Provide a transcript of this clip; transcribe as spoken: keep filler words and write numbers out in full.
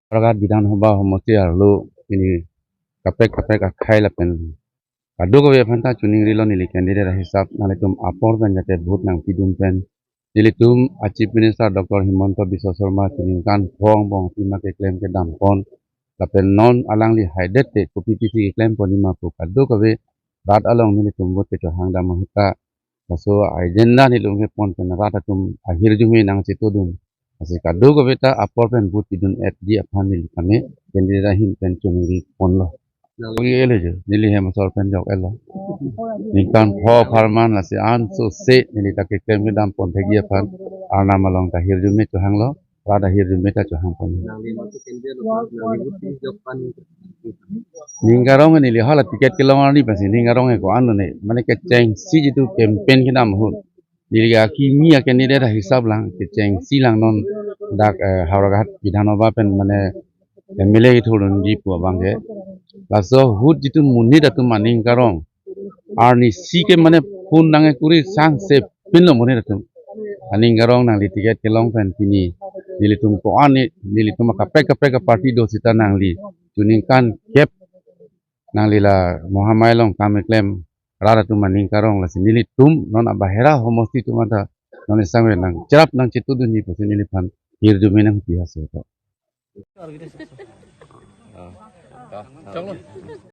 Howraghat Bidhan Sabha Homosti arlo pini kaprek kaprek akhai lapen kadokave aphanta choningrilo neli candidate ahisap nanglitum apor pen jate vote nangpidun pen nelitum a Chief Minister Doctor Himanta Biswa Sarma choningkan pho angbong pima keklem kedam pon lapen non alangli haidet te kopi pisi keklem pon ima pu kadokave rat along nelitum vote kechohang dam ahut ta laso agenda nelitum kepon pen rat atum ahirjume nangchetodun. Lasi kadokave ta apor pen vote pidun etji aphan neli kami candidate ahin pen choningri ponlo. Nang- Ogi ele jo, neli hem asor pen jok elo. Ningkan pho apharman lasi ansose neli ta keklem kedam pon thekji aphan arnam along ta hirjume chohanglo, rat ahirjume ta chohang pon. Nangli masuk India lo, nangli vote jok pan. Ning Karong neli hala ticket kelong arni pensi Ning Karong ko-an lo ne, mane kechengsi jitu campaign kedam ahut neli akimi a candidate ahisap lang kechengsi lang non dak, eh, Howraghat Bidhan Sabha pen mane M L A kethurdunji pu abang ke. Laso ahut jitu monit atum a Ning Karong arnisi ke mane phone nangkuri sangse pinlo monit atum. A Ning Karong nangli ticket kelong pen pini nelitum ko-an ne, nelitum kaprek kaprek a party do sita nangli choningkan kep nangli la Mahamai along kam keklem rat atum a Ning Karong lasi nelitum non abahera homosti atum anta non isang nangcherap nangchetodunji pusi neliphan hirjume nangpi aso to.